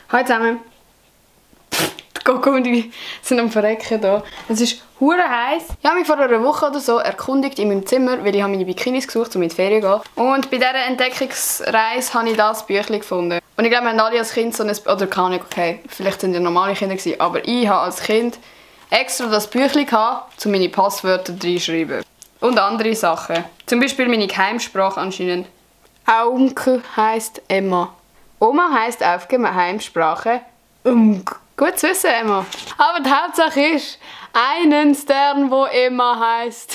Hallo zusammen. Die Coco und ich sind am Verrecken hier. Es ist hure heiß. Ich habe mich vor einer Woche oder so erkundigt in meinem Zimmer, weil ich meine Bikinis gesucht habe, um in die Ferien zu gehen. Und bei dieser Entdeckungsreise habe ich das Büchlein gefunden. Und ich glaube, wir haben alle als Kind so ein... Oder keine Ahnung, okay, vielleicht sind ja normale Kinder gewesen, aber ich habe als Kind extra das Büchlein gehabt, um meine Passwörter reinzuschreiben. Und andere Sachen. Zum Beispiel meine Geheimsprache anscheinend. Aumke heisst Emma. Oma heisst auf Geheimsprache Umk. Gut zu wissen, Emma. Aber die Hauptsache ist, einen Stern, wo Emma heisst.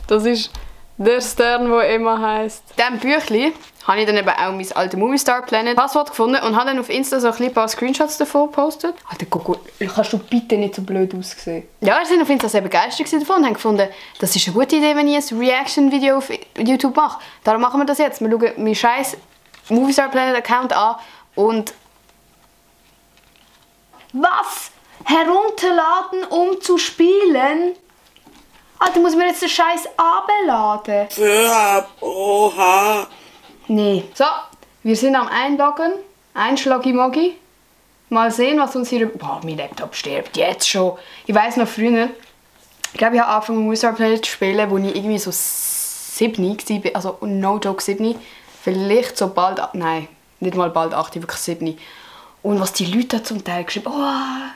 Das ist der Stern, wo Emma heisst. In diesem Büchlein habe ich dann eben auch mein altes Movistar Planet Passwort gefunden und habe dann auf Insta so ein paar Screenshots davon gepostet. Alter Coco, kannst du bitte nicht so blöd aussehen? Ja, wir sind auf Insta sehr begeistert davon und haben gefunden, das ist eine gute Idee, wenn ich ein Reaction-Video auf YouTube mache. Darum machen wir das jetzt. Wir schauen meinen scheiß Movistar Planet Account an und... Was? Herunterladen, um zu spielen? Alter, muss mir jetzt den Scheiß abladen? Ja, oha. Nee. So, wir sind am Einloggen. Einschlagimogi. Mal sehen, was uns hier... Boah, mein Laptop stirbt jetzt schon. Ich weiss noch früher. Ich glaube, ich habe angefangen Movistar Planet zu spielen, wo ich irgendwie so 7 war. Also, no joke 7. Vielleicht so bald... Nein, nicht mal bald 8, wirklich 7. Und was die Leute zum Teil geschrieben haben...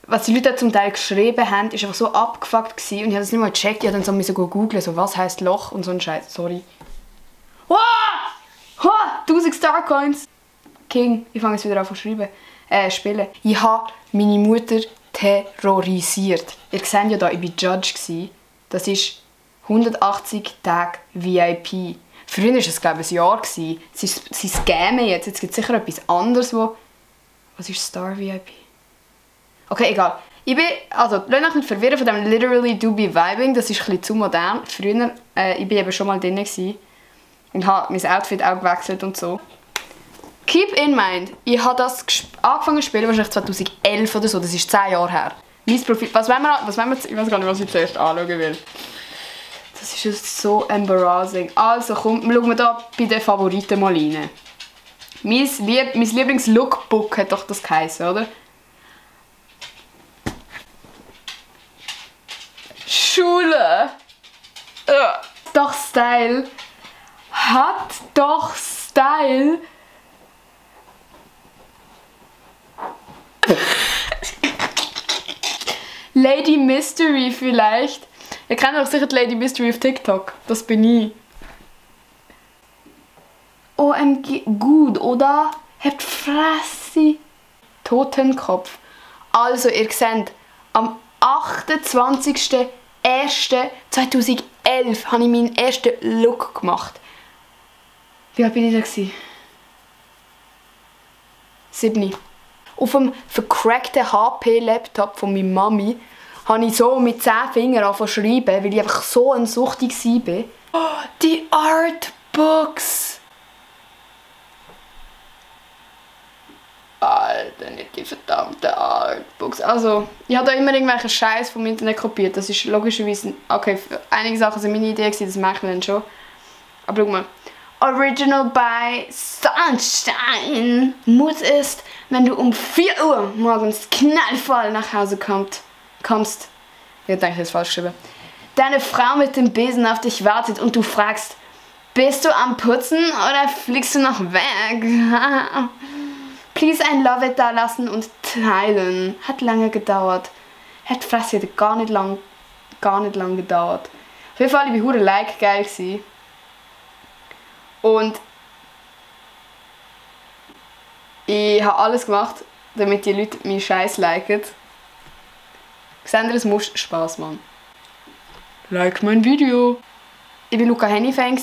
Was die Leute zum Teil geschrieben haben, war einfach so abgefuckt gewesen. Und ich habe das nicht mal gecheckt. Ich musste dann so googeln, so was heisst Loch und so ein Scheiß. Sorry. Oh! Oh! 1000 Starcoins! King. Ich fange jetzt wieder an zu spielen. Ich habe meine Mutter terrorisiert. Ihr seht ja da, ich war Judge. Das ist 180 Tage VIP. Früher war es, glaube ich, ein Jahr. Sie scammen jetzt. Jetzt gibt es sicher etwas anderes, wo... Was ist Star VIP? Okay, egal. Ich bin... Also, lasst euch nicht verwirren von dem Literally Do Be Vibing. Das ist ein bisschen zu modern. Früher, ich war eben schon mal drin und habe mein Outfit auch gewechselt und so. Keep in mind, ich habe das angefangen zu spielen, wahrscheinlich 2011 oder so. Das ist 10 Jahre her. Mein Profil... Was wollen wir... Ich weiß gar nicht, was ich zuerst anschauen will. Das ist just so embarrassing. Also komm, schauen wir da bei den Favoriten mal rein. Mein Lieblings-Lookbook hat doch das geheißen, oder? Schule! Doch Style! Hat doch Style! Lady Mystery vielleicht? Ihr kennt doch sicher die Lady Mystery auf TikTok. Das bin ich. OMG, gut, oder? Habt Fresse. Totenkopf. Also, ihr seht, am 28.01.2011 habe ich meinen ersten Look gemacht. Wie alt bin ich da? 7. Auf dem vercrackten HP-Laptop von meiner Mami habe ich so mit 10 Fingern angefangen zu schreiben, weil ich einfach so ein Suchtig war. Oh, die Artbooks! Alter, nicht die verdammten Artbooks. Also, ich habe da immer irgendwelchen Scheiß vom Internet kopiert. Das ist logischerweise... Okay, einige Sachen sind meine Idee, das merkt man dann schon. Aber schau mal. Original by Sunshine. Mut ist, wenn du um 4 Uhr morgens knallvoll nach Hause kommst. Ich denke, das ist falsch geschrieben. Deine Frau mit dem Besen auf dich wartet und du fragst, bist du am Putzen oder fliegst du noch weg? Please ein Love It da lassen und teilen. Hat lange gedauert. Hat Fresse gar nicht lang gedauert. Auf jeden Fall, ich war like geil gewesen. Und ich habe alles gemacht, damit die Leute meinen Scheiß liken. Seht ihr, es muss Spaß machen. Like mein Video. Ich war Luca Hänni-Fan.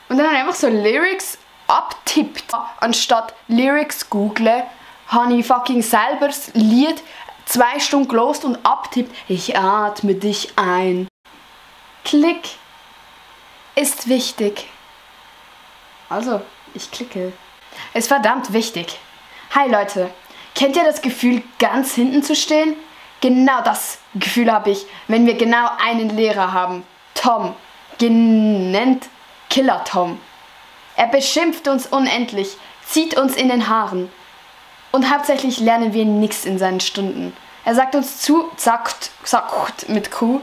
Und dann habe ich einfach so Lyrics abtippt. Anstatt Lyrics googlen, habe ich fucking selber das Lied 2 Stunden gehört und abtippt. Ich atme dich ein. Klick ist wichtig. Also, ich klicke. Ist verdammt wichtig. Hi Leute, kennt ihr das Gefühl, ganz hinten zu stehen? Genau das Gefühl habe ich, wenn wir genau einen Lehrer haben. Tom, genannt Killer Tom. Er beschimpft uns unendlich, zieht uns in den Haaren. Und hauptsächlich lernen wir nichts in seinen Stunden. Er sagt uns mit Q,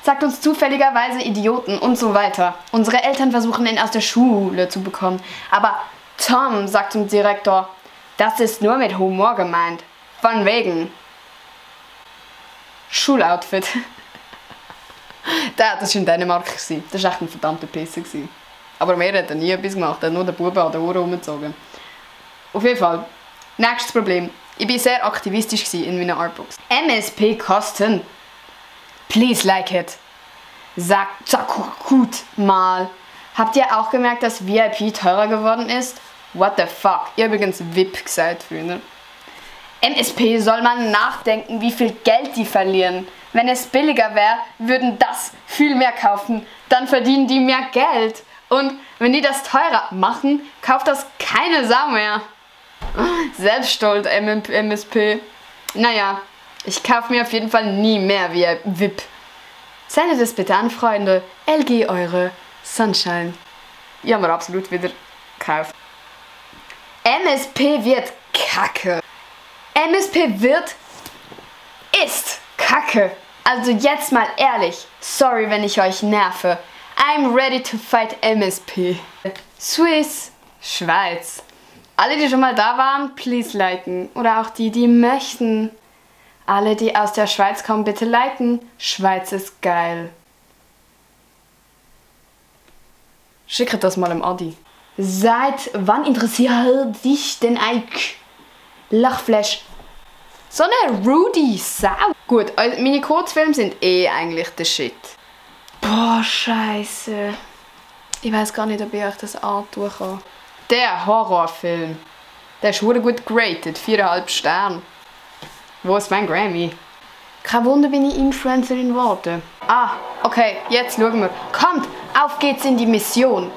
sagt uns zufälligerweise Idioten und so weiter. Unsere Eltern versuchen ihn aus der Schule zu bekommen. Aber Tom sagt zum Direktor, das ist nur mit Humor gemeint. Von wegen. Schuloutfit. Das war in Dänemark. Das war echt ein verdammter Pisser. Aber mehr hat er nie etwas gemacht. Er hat nur den Buben an den Ohren rumgezogen. Auf jeden Fall. Nächstes Problem. Ich war sehr aktivistisch in meinen Artbooks. MSP-Kosten. Please like it. Sag gut mal. Habt ihr auch gemerkt, dass VIP teurer geworden ist? What the fuck? Ich habe übrigens VIP gesagt früher. MSP soll man nachdenken, wie viel Geld die verlieren. Wenn es billiger wäre, würden das viel mehr kaufen. Dann verdienen die mehr Geld. Und wenn die das teurer machen, kauft das keine Sau mehr. Selbststolz, MSP. Naja, ich kaufe mir auf jeden Fall nie mehr wie VIP. Sendet es bitte an, Freunde. LG eure Sunshine. Ich habe mir absolut wieder gekauft. MSP wird Kacke. MSP ist Kacke. Also jetzt mal ehrlich. Sorry, wenn ich euch nerve. I'm ready to fight MSP. Swiss, Schweiz. Alle, die schon mal da waren, please liken. Oder auch die, die möchten. Alle, die aus der Schweiz kommen, bitte liken. Schweiz ist geil. Schickt das mal dem Adi. Seit wann interessiert dich denn ein Lachflash? So eine Rudy Sau. Gut, also meine Kurzfilme sind eigentlich der Shit. Boah, scheiße. Ich weiß gar nicht, ob ich euch das antun kann. Der Horrorfilm. Der ist verdammt gut geratet. 4,5 Sterne. Wo ist mein Grammy? Kein Wunder, bin ich Influencerin geworden. Ah, okay, jetzt schauen wir. Kommt, auf geht's in die Mission.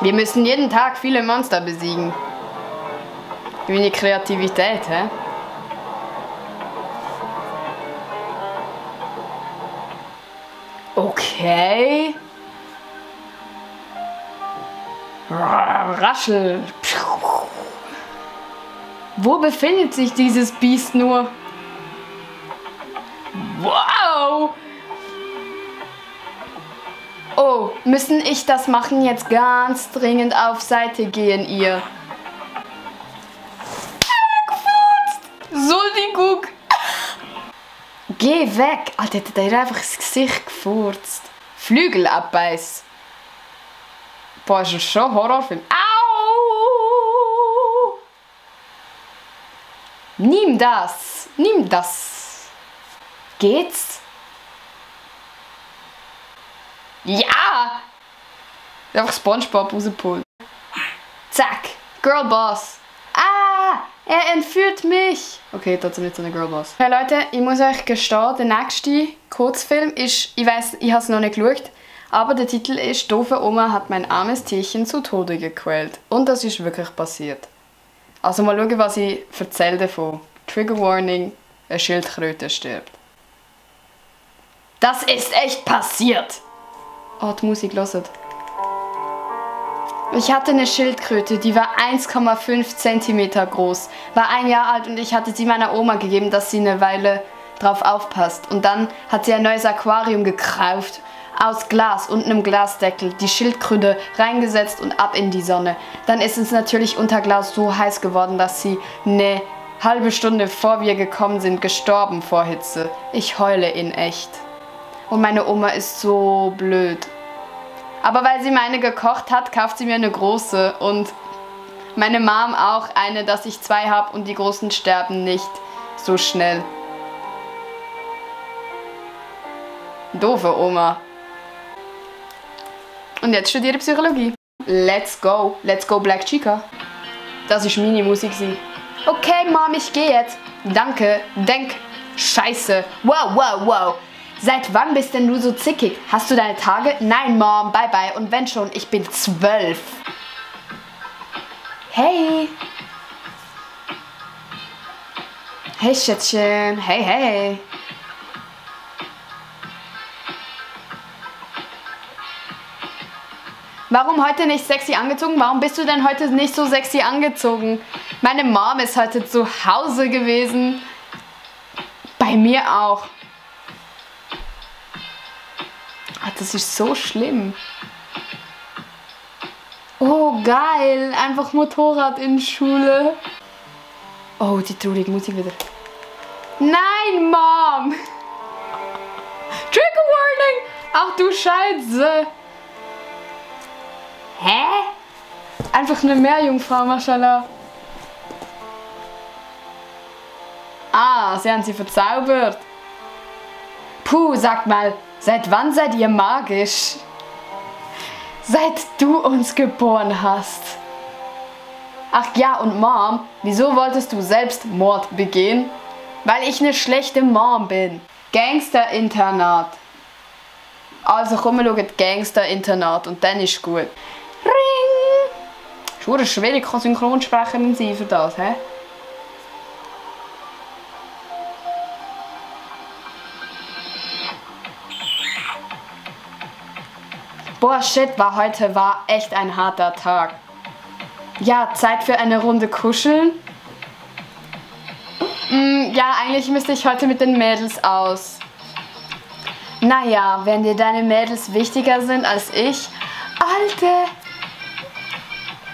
Wir müssen jeden Tag viele Monster besiegen. Meine Kreativität, hä? Okay. Raschel. Wo befindet sich dieses Biest nur? Wow! Oh, müssen ich das machen? Jetzt ganz dringend auf Seite gehen, ihr. Suldigug! Geh weg! Alter, der hat einfach ins Gesicht gefurzt. Flügel abbeiß. Boah, ist das schon ein Horrorfilm. Au! Nimm das! Nimm das! Geht's? Ja! Einfach SpongeBob rausgepult. Zack! Girlboss! Ah! Er entführt mich! Okay, trotzdem nicht so eine Girlboss. Hey Leute, ich muss euch gestehen, der nächste Kurzfilm ist, ich weiß, ich habe es noch nicht geschaut, aber der Titel ist «Doofe Oma hat mein armes Tierchen zu Tode gequält». Und das ist wirklich passiert. Also mal schauen, was ich erzähle davon. Trigger Warning, eine Schildkröte stirbt. Das ist echt passiert! Oh, die Musik, hört. Ich hatte eine Schildkröte, die war 1,5 cm groß, war 1 Jahr alt und ich hatte sie meiner Oma gegeben, dass sie eine Weile drauf aufpasst. Und dann hat sie ein neues Aquarium gekauft, aus Glas und einem Glasdeckel, die Schildkröte reingesetzt und ab in die Sonne. Dann ist es natürlich unter Glas so heiß geworden, dass sie eine halbe Stunde vor wir gekommen sind, gestorben vor Hitze. Ich heule in echt. Und meine Oma ist so blöd. Aber weil sie meine gekocht hat, kauft sie mir eine große. Und meine Mom auch eine, dass ich 2 habe und die Großen sterben nicht so schnell. Doofe Oma. Und jetzt studiere ich Psychologie. Let's go Black Chica. Das ist meine Musik. Okay, Mom, ich gehe jetzt. Danke, denk, scheiße. Wow. Seit wann bist denn du so zickig? Hast du deine Tage? Nein, Mom, bye bye. Und wenn schon, ich bin 12. Hey. Hey, Schätzchen. Hey. Warum heute nicht sexy angezogen? Warum bist du denn heute nicht so sexy angezogen? Meine Mom ist heute zu Hause gewesen. Bei mir auch. Ach, das ist so schlimm. Oh, geil. Einfach Motorrad in Schule. Oh, die traurige Musik wieder. Nein, Mom! Trigger Warning! Ach du Scheiße! Hä? Einfach eine Meerjungfrau, mashallah. Ah, sie haben sie verzaubert. Puh, sag mal, seit wann seid ihr magisch? Seit du uns geboren hast. Ach ja, und Mom, wieso wolltest du Selbstmord begehen? Weil ich eine schlechte Mom bin. Gangster-Internat. Also komm, wir schauen Gangster-Internat und dann ist gut. Ring! Ist verdammt schwierig, Synchronsprecherin sein für das, hä? Boah, shit, war echt ein harter Tag. Ja, Zeit für eine Runde kuscheln. Ja, eigentlich müsste ich heute mit den Mädels aus. Naja, wenn dir deine Mädels wichtiger sind als ich. Alte!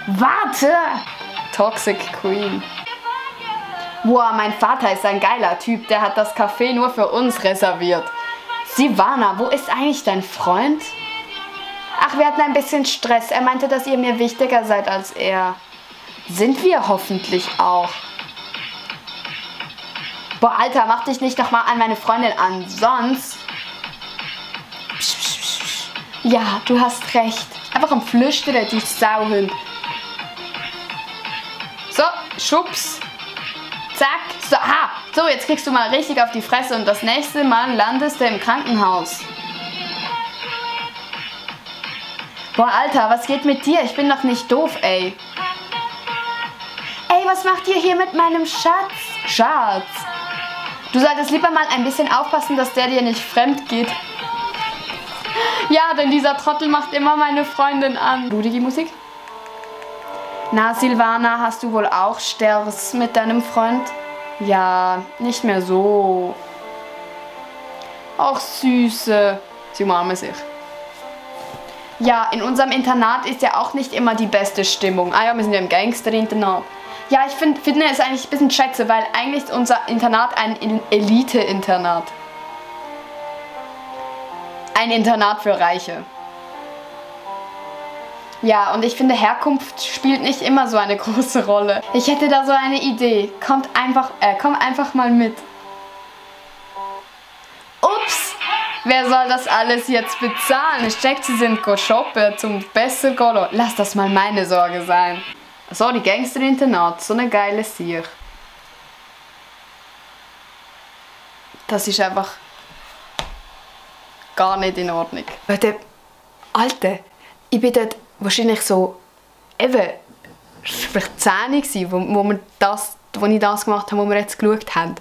Warte! Toxic Queen. Wow, mein Vater ist ein geiler Typ. Der hat das Café nur für uns reserviert. Sivana, wo ist eigentlich dein Freund? Ach, wir hatten ein bisschen Stress. Er meinte, dass ihr mir wichtiger seid als er. Sind wir hoffentlich auch. Boah, Alter, mach dich nicht nochmal an meine Freundin an, sonst... Ja, du hast recht. Einfach am Flüstern, die Sauhund. So, schubs. Zack. So, aha. So, jetzt kriegst du mal richtig auf die Fresse und das nächste Mal landest du im Krankenhaus. Boah, Alter, was geht mit dir? Ich bin doch nicht doof, ey. Ey, was macht ihr hier mit meinem Schatz? Schatz. Du solltest lieber mal ein bisschen aufpassen, dass der dir nicht fremd geht. Ja, denn dieser Trottel macht immer meine Freundin an. Rudige Musik. Na, Silvana, hast du wohl auch Stress mit deinem Freund? Ja, nicht mehr so. Ach, Süße. Sie umarmen sich. Ja, in unserem Internat ist ja auch nicht immer die beste Stimmung. Ah ja, wir sind ja im Gangster-Internat. Ja, ich finde es eigentlich ein bisschen schätze, weil eigentlich ist unser Internat ein Elite-Internat. Ein Internat für Reiche. Ja, und ich finde, Herkunft spielt nicht immer so eine große Rolle. Ich hätte da so eine Idee. Komm einfach mal mit. Ups! Wer soll das alles jetzt bezahlen? Ich check, sie sind shoppen zum besser gehen. Lass das mal meine Sorge sein. So, die Gangster-Internat, so eine geile Sicht. Das ist einfach gar nicht in Ordnung. Leute, Alter, ich bin dort wahrscheinlich so, eben, vielleicht 10 gewesen, wo ich das gemacht habe, wo wir jetzt geschaut haben.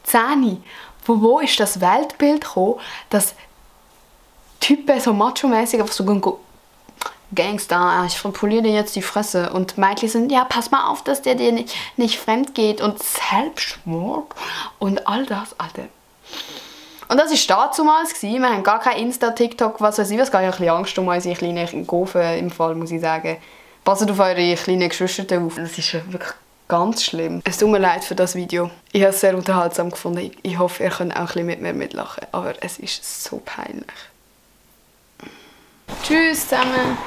10. Von wo ist das Weltbild gekommen, dass Typen so macho-mäßig einfach so gehen, Gangster, ich poliere dir jetzt die Fresse. Und Mädchen sind, ja, pass mal auf, dass der dir nicht fremd geht. Und Selbstmord und all das, Alter. Und das war damals. Wir haben gar kein Insta, TikTok, was weiß ich. Es gab ja ein bisschen Angst um unsere kleinen Gofen im Fall, muss ich sagen. Passt auf eure kleinen Geschwister auf. Das ist wirklich ganz schlimm. Es tut mir leid für das Video. Ich habe es sehr unterhaltsam gefunden. Ich hoffe, ihr könnt auch ein bisschen mit mir mitlachen. Aber es ist so peinlich. Tschüss zusammen.